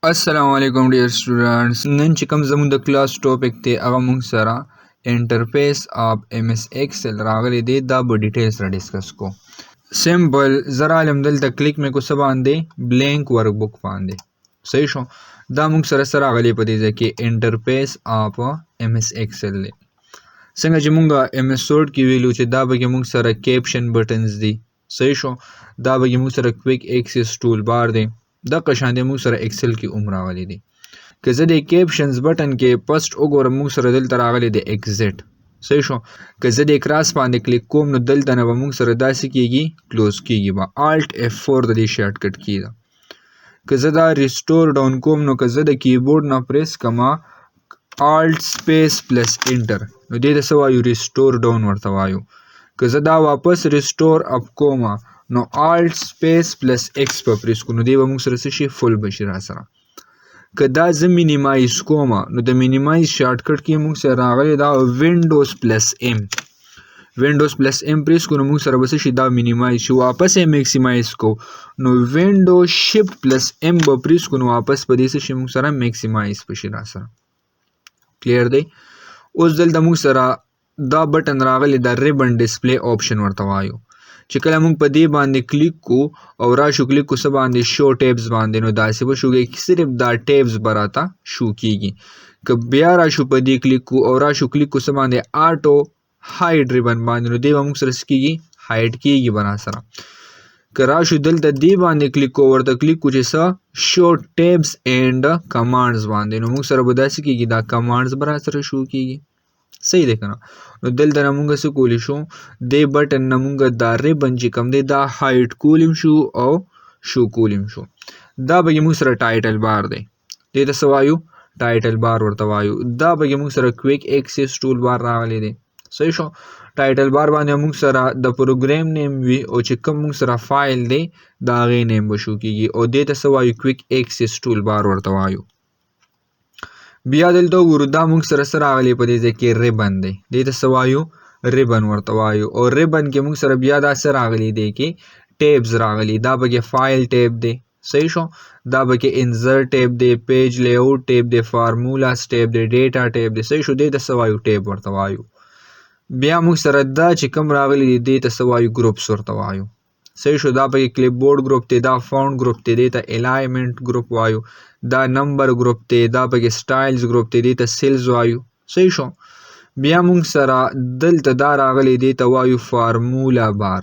السلام علیکم ډیر سټوډنټس. نن چې کوم زموږ د کلاس ټاپک دی، هغه موږ سره انټرفیس اف ایم ایس ایکسل راغلی دی. دا به ډیټیل سره ډسکس کو. سمپل زه رالم دلته، کلیک مې کو څه باندې؟ بلانک ورک بوک باندې. صحیح شو. دا موږ سره سره راغلی په دې ځای کې انټرفیس اف ایم ایس ایکسل دی. څنګه چې موږ ایم ایس ورډ کې ویلو چې دا به کې موږ سره کیپشن بټنز دي، صحیح شو، دا به کې موږ سره کویک اکسس ټول بار دی، دغه شان دی موږ سره ایکسل کې هم راغلی دی. که زه د کیپشنز بټن کې فرست وګورم، موږ سره دلته راغلی دی ایگزیټ. صحیح شو. که زه د کراس باندې کلیک کوم، نو دلته نه به موږ سره داسې کیږي، کلوز کیږي به. آلټ اف 4 د دې شارټ کټ کی ده. که زه دا ریسټور ډاون کوم، نو که زه د کیبورډ نه پریس کما آلټ سپیس پلس انټر، نو دې ته څه وایو؟ ریسټور ډاون ورته وایو. که زه دا واپس ریسټور اپ کوم، نو آلټ سپیس پلس ایکس په پریس کو، نو دی به موږ سره څه شي؟ فول به شي را سره. که دا زه مینیمایز کوم، نو د مینیمایز شارټ کټ کې موږ سره راغلی دا وینډوز پلس ایم. وینډوز پلس ایم پریس کو، نو موږ سره به څه شي؟ دا مینیمایز شي. واپس یې میکسیمایز کو، نو وینډوز شفټ پلس ایم به پریس کو، نو واپس په دې څه شي؟ موږ سره میکسیمایز به شي را سره. کلیر دی؟ اوس دلته موږ سره دا بټن راغلی، دا ریبن ډسپلی آپشن ورته وایو، چې کله موږ په دې باندې کلیک کو او راشو کلیک کو څه باندې؟ شو ټیبز باندې، نو داسې به شو کېږي، صرف دا ټیبز به راته شو کېږي. که بیا راشو په دې کلیک کو او راشو کلیک کو څه باندې؟ آټو هایډ ریبن باندې، نو دې به موږ سره څه کېږي؟ هایډ کېږي به را سره. که راشو دلته دې باندې کلیک کو، ورته کلیک کو چې څه؟ شو ټیبز اینډ کمانډز باندې، نو موږ سره به داسې کېږي، دا کمانډز به را سره شو کېږي. صحیح دی که نه؟ نو دلته نه مونږ څه کولی شو؟ دې بټن نه مونږ دا ریبن چې کوم دی، دا هایډ کولی شو او شو کولی شو. دا به موږ سره ټایټل بار دی. دې ته څه وایو؟ ټایټل بار ورته وایو. دا به موږ سره کویک اکسس ټول بار راغلی دی. صحیح شو. ټایټل بار باندې موږ سره د پروګرام نیم وي او چې کوم موږ سره فایل دی، د هغې نیم به شو کېږي، او دې ته څه وایو؟ کویک اکسس ټول بار ورته وایو. بیا دلته وګورو، دا موږ سره څه راغلی په دې ځای کې؟ ریبن دی. دې ته څه وایو؟ ریبن ورته وایو. او ریبن کې موږ سره بیا دا څه راغلی دی کې؟ ټیبز راغلی. دا پکې فایل ټیب دی. صحیح شو. دا پکې انزرټ ټیب دی، پیج لیاوټ ټیب دی، فارمولاز ټیب دی، ډیټا ټیب دی. صحیح شو. دې ته څه وایو؟ ټیب ورته وایو. بیا موږ سره دا چې کوم راغلی دی، دې ته څه وایو؟ ګروپس ورته وایو. صحیح شو. دا پکې کلیپ بورډ ګروپ دی، دا فاونټ ګروپ دی، دې ته الایمنټ ګروپ وایو، دا نمبر ګروپ دی، دا پکې سټایلز ګروپ دی، دې ته سیلز وایو. صحیح شو. بیا موږ سره دلته دا راغلی، دې ته وایو فارمولا بار.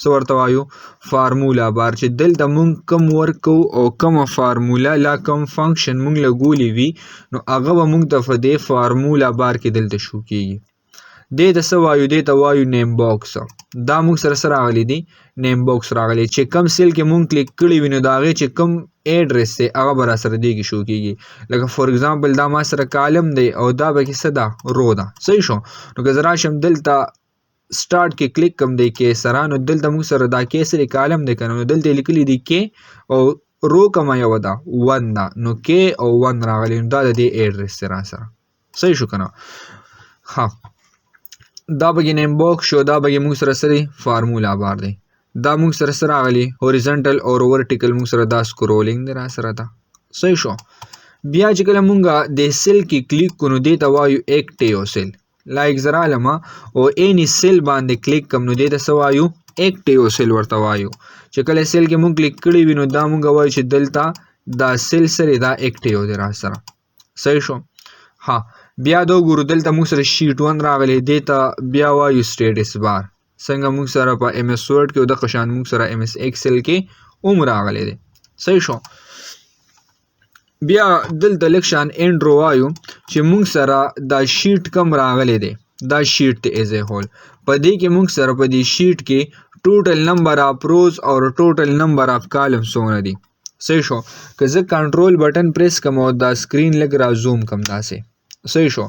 څه ورته وایو؟ فارمولا بار. چې دلته موږ کم ورک کوو او کومه فارمولا لا کوم فنکشن موږ لګولی وي، نو هغه به موږ ته په دې فارمولا بار کې دلته شو کېږي. دې ته څه وایو؟ دې ته وایو نیم باکس. دا موږ سره څه راغلی دی؟ نیم باکس راغلی، چې کم سیل کې موږ کلیک کړی وي، نو د هغې چې کم ایډریس دی، هغه به را سره دې کې شو کېږي. لکه فور اگزامپل دا ما سره کالم دی او دا به کې څه ده؟ رو ده. صحیح شو. نو که زه راشم دلته سٹارټ کې کلیک کوم دی کې سره، نو دلته موږ سره دا کې سره کالم دی که نه، نو دلته یې لیکلي دي کې او رو کومه یوه ده؟ 1 ده، نو کې او 1 راغلی، نو دا د دې ایډریس دی را سره. صحیح شو که نه؟ ها، دا به کې نیم باکس شو. دا به کې موږ سره څه دی؟ فارمولا بار دی. دا موږ سره څه راغلی؟ هوریزنټل او ورټیکل موږ سره دا سکرولینګ دی را سره ده. صحیح شو. بیا چې کله موږ د سیل کې کلیک کړو، نو دې ته وایو اکټیو سیل. لایک زه رالم او اینی سیل باندې کلیک کوم، نو دې ته څه وایو؟ اکټیو سیل ورته وایو. چې کله سیل کې موږ کلیک کړی وي، نو دا موږ وایو چې دلته دا سیل سره دا اکټیو دی را سره. صحیح شو. ها، بیا دا وګورو، دلته موږ سره شیټ 1 راغلی، دې ته بیا وایو سټیټس بار. څنګه موږ سره په ایم ایس ورډ کې او دغه شان موږ سره ایم ایس ایکسل کې هم راغلی دی. صحیح شو. بیا دلته لږ شان انډرو وایو چې موږ سره دا شیټ کم راغلی دی، دا شیټ دی ایز ای هول. په دې کې موږ سره په دې شیټ کې ټوټل نمبر اف روز او ټوټل نمبر اف کالم څونه دي. صحیح شو. که زه کنټرول بټن پریس کړم او دا سکرین لږ را زوم کړم داسې، صحیح شو،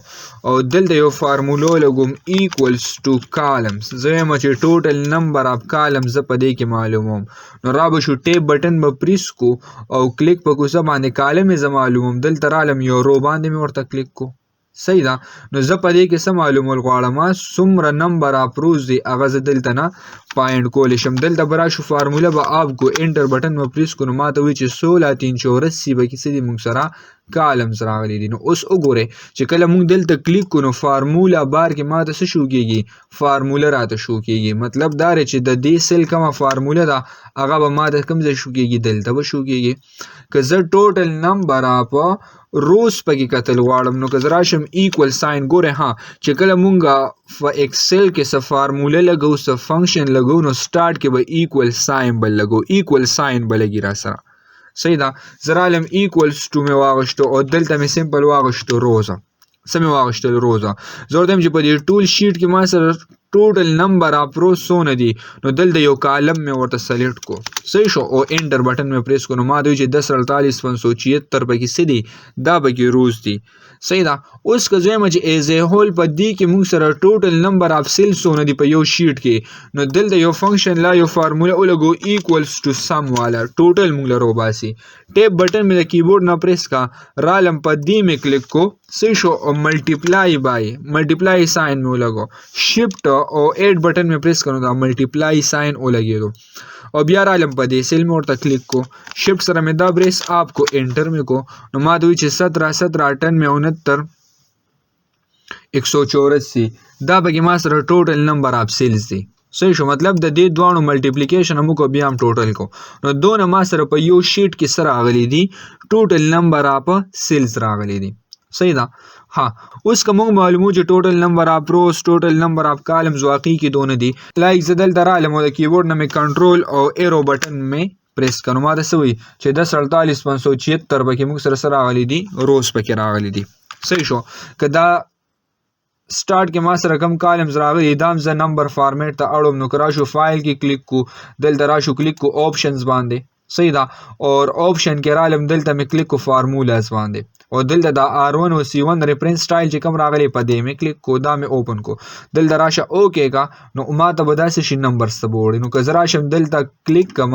او دلته یو فارمولو لګوم ایکوالز ټو کالمز، زه وایم چې ټوټل نمبر اف کالمز زه په دې کې معلوموم، نو را به شو ټیپ بټن به پریس کو او کلیک په کوڅه باندې کالم یې زه معلوموم. دلته رالم یو رو باندې مې ورته کلیک کو. صحیح ده. نو زه په دې کې څه معلومول غواړم، څومره نمبر اف روز دی هغه زه دلته نه فایند کولی شم. دلته به راشو فارموله به اپ کو، انټر بټن به پریس کو، نو ما ته وایي چې 16 384 به کې څه دي موږ سره کالمز راغلي دي. نو اوس وګورئ چې کله موږ دلته کلیک کو نو فارموله بار کې ما ته څه شو کیږي، فارموله راته شو کیږي. مطلب دا دی چې د دې سیل کومه فارموله ده هغه به ما ته کوم ځای شو کیږي، دلته به شو کیږي. که زه ټوټل نمبر اف روز پکې کتل غواړم نو که زه راشم ایکول ساین، ګورئ ها چې کله مونږ په ایکسل کې څه فارموله لګو څه فنکشن لګو نو سټارټ کې به ایکول ساین به لګو، ایکول ساین به لګي را سره. صحیح ده. زه رالم ایکولز ټو مې واغوستو او دلته مې سمپل واغوستو روزه، څه مې واغوستل روزه. زه ورته وایم چې په دې ټول شیټ کې ما سره ټوټل نمبر اف روز څونه دي، نو دلته یو کالم مې ورته سلیکټ کو، صحیح شو، او انټر بټن مې پریس کو، نو ما ته وایي چې 10 48 576 پکې څه دي، دا پکې روز دي. صحیح ده. اوس که زه وایم چې ایز ای هول په دې کې موږ سره ټوټل نمبر اف سیل څونه دي په یو شیټ کې، نو دلته یو فنکشن لا یو فارموله ولګو ایکولز ټو سم والا ټوټل موږ له راوباسي. ټیپ بټن مې د کیبورډ نه پریس کا، رالم په دې مې کلیک کو، صحیح شو، او ملټیپلای بای ملټیپلای ساین مې ولګو، شفټ او 8 بټن مې پریس کړو دا ملټیپلای ساین ولګېدو، او بیا رالم په دې سیل مې ورته کلیک کو، شفټ سره مې دا پریس اپ کو، انټر مې کو، نو ما ته وایي چې 17 17 98 184 دا پکې ما سره ټوټل نمبر اف سیلز دي. صحیح شو. مطلب د دې دواړو ملټیپلیکیشن هم وکړو بیا هم ټوټل کو، نو دونه ما سره په یو شیټ کې سره راغلي دي ټوټل نمبر اف سیلز راغلي دي. صحیح ده. ها اوس که موږ معلومو چې ټوټل نمبر اف روز ټوټل نمبر اف کالمز واقعي کې دونه دي، لایک زه دلته رالم او د کیبورډ نه مې کنټرول او ایرو بټن مې پریس کړ، نو ما ته څه وایي چې 10 48 576 پکې موږ سره څه راغلي دي، روز پکې راغلي دي. صحیح شو. که دا سټارټ کې ما سره کم کالمز راغلي دا هم زه نمبر فارمیټ ته اړوم، نو که راشو فایل کې کلیک کو، دلته راشو کلیک کو آپشنز باندې، صحیح ده، اور آپشن کې رالم دلته مې کلیک کو فارمولاز باندې، او دلته دا آر ون او سی ون ریفرنس سټایل چې کوم راغلی په دې مې کلیک کو، دا مې اوپن کو، دلته راشه اوکې کا، نو ما ته به داسې شي نمبرز ته به وړي. نو که زه راشم دلته کلیک کړم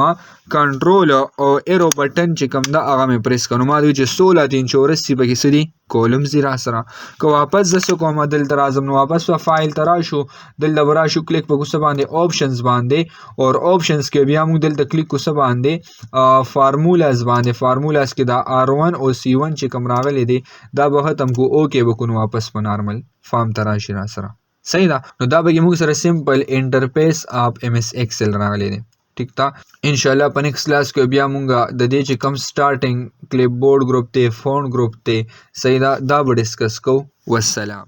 کنټرول او ایرو بټن چې کوم ده هغه مې پریس کړ، نو ما ته وایي چې 16 384 پکې څه دي کولمز دي را سره. که واپس زه څه کوم دلته راځم، نو واپس به فایل ته راشو، دلته به راشو کلیک په څه باندې آپشنز باندې، اور آپشنز کې بیا موږ دلته کلیک کو څه باندې فارمولاز باندې، فارمولاز کې دا آر ون او سی ون چې کوم راغلی دی دا به ختم کو، اوکې به کو، نو واپس په نارمل فارم ته راشي را سره. صحیح ده. نو دا به موږ سره سمپل انټرفیس اف ایم ایس ایکسل راغلی دی. ټیک ده. انشاءالله په نیکسټ کلاس کې بیا مونږ د دې چې کوم سټارټینګ کلیپ بورډ ګروپ دی، فون ګروپ دی، صحیح ده، دا به ډسکس کوو. والسلام.